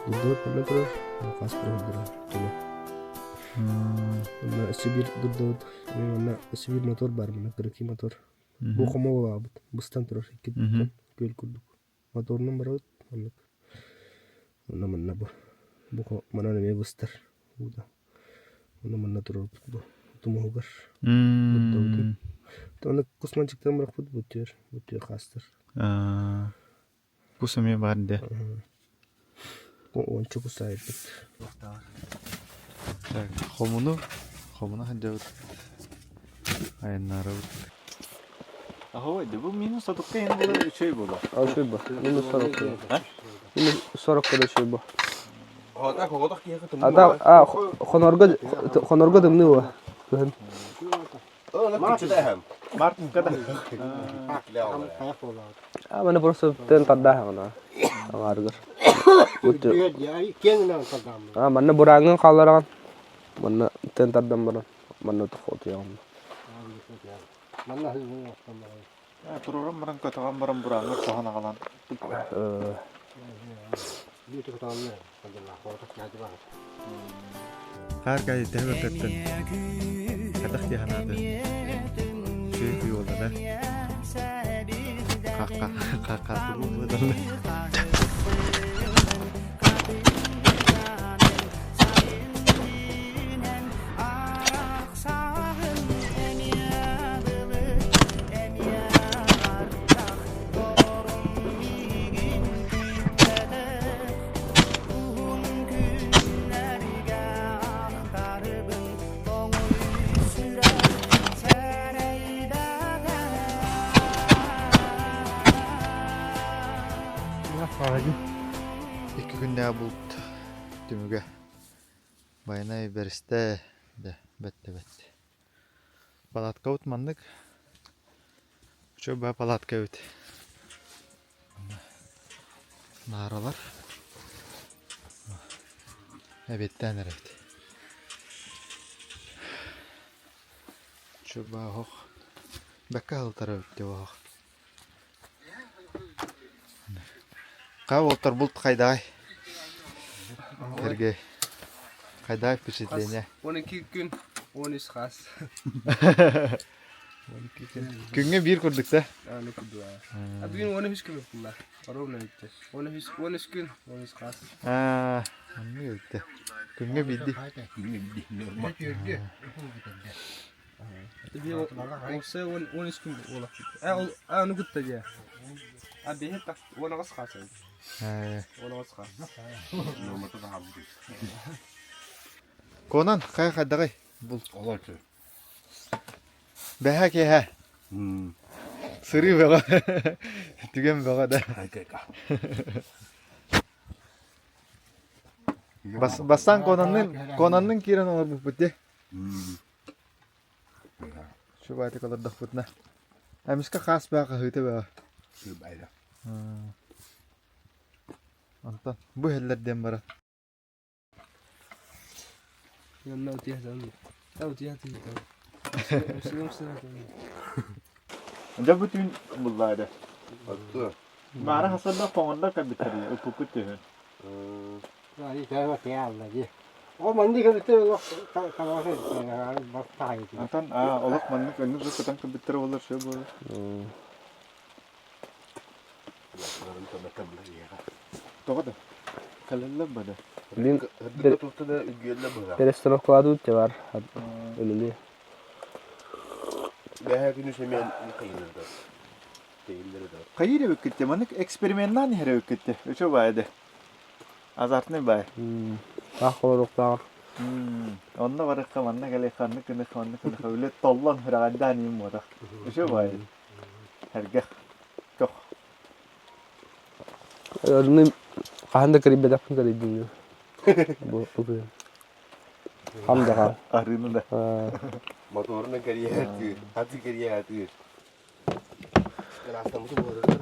Дурдабыт манна турар, хас турар тула. Онно өссө биир дурдабыт, манна өссө биир мотор баар, манна кыракый мотор. Бу хомо буолаабыт, быстан турар икки күөл курдук. Моторунан барабыт, маннык. Онно манна бу. Бу манан эмиэ быстар уута. Онно манна турарбыт бу тумуһугар. Дурдабытын. Онно кус манчыктан бырахпыт бу түөр хаастар. Кус эмиэ баар дэ. Уонча кус аайбыт. Так, хомуну, хомуна сылдьабыт. Айаннаарабыт. Аһоо, бу минус сотукка иһин буолар үчүгэй буолар. А үчүгэй бу. Минус 40. Минус 40 да үчүгэй бу. А хонорго хонорго тымныы буо. Кыһын. А маны просто тэн тардаахына аҥаарыгар. А манна бурааҥҥын хааллараҕын. Манна тэн тардан баран манна утуйаҕын. Туруоран баран көтөҕөн баран бурааҥҥа соһон аҕалан. Хаар кай төһө көттөн Хатах дии санааты. Үчүгэй күй буолла да. Ха-ха Икки күннээх булт түмүгэ Байанай бэристэ да бэттэ бэт. Палаткабыт маннык. Үчүгэй палатка эбит. Нааралар эбиэттээн эрэбит. Үчүгэй оһох. Бэккэ аһылтар эбит дии оһох. Хаа уолтар булт хайдаҕай? Сергей. Хайдаҕай впечатление? 12 күн, 13 хаас. Күҥҥэ биир курдук да? Аны курдук. А бүгүн 13 күн буолла. Ровно бүттэ. 13 13 күн, 13 хаас. Аа, оннук эбит Күҥҥэ биирдии. Уопсай 13 күн буола. А аны кытта дии. А бэһи так 18 хаас. 18 хаас. Конан, хайа хайдаҕый? Бул. Бэһэ киэһэ. Сырыы бөҕө. Түгэн бөҕө да. Бас, бастаан Конаннын, Конаннын киирэн олорбуппут дии. Чубаатык олордохпутуна. Эмискэ хаас баа хаһыыта бөҕө. Онтон бу иһэллэр диэн баран. Дьэ бу түүн буллаады. Маара хасарда хоҥордор кэлбиттэр уппуппут түһүн. Антон олох маннык өннүк кытан кэлбиттэр буолар сөп буолар. Тоҕо да? Кэлэллэр бада. Блин, перестановкаладут те бар. Өлүлү. Бэһэ күнү семен кыйылырда. Хайыр эбиккитте, маннык эксперименнаан иһэр эбиккитте. Үчү баай де. Азартный баай. Таах олоруктааҕар. Онно барыкка манна кэлиэххэ, ханнык гыныхха, маннык гыныхха үлэ толлон хүрэҕэрдээн иим буотах. Үчү баай. Сэргэх. Көх. Өрүнү хаһан да кэрийбэтэхпин кэрийдим бу бу күн. Хам да хам. Арыыны да. Моторунан кэрийэ атыыр, аты кэрийэ атыыр. Ыраастаммыты буолар.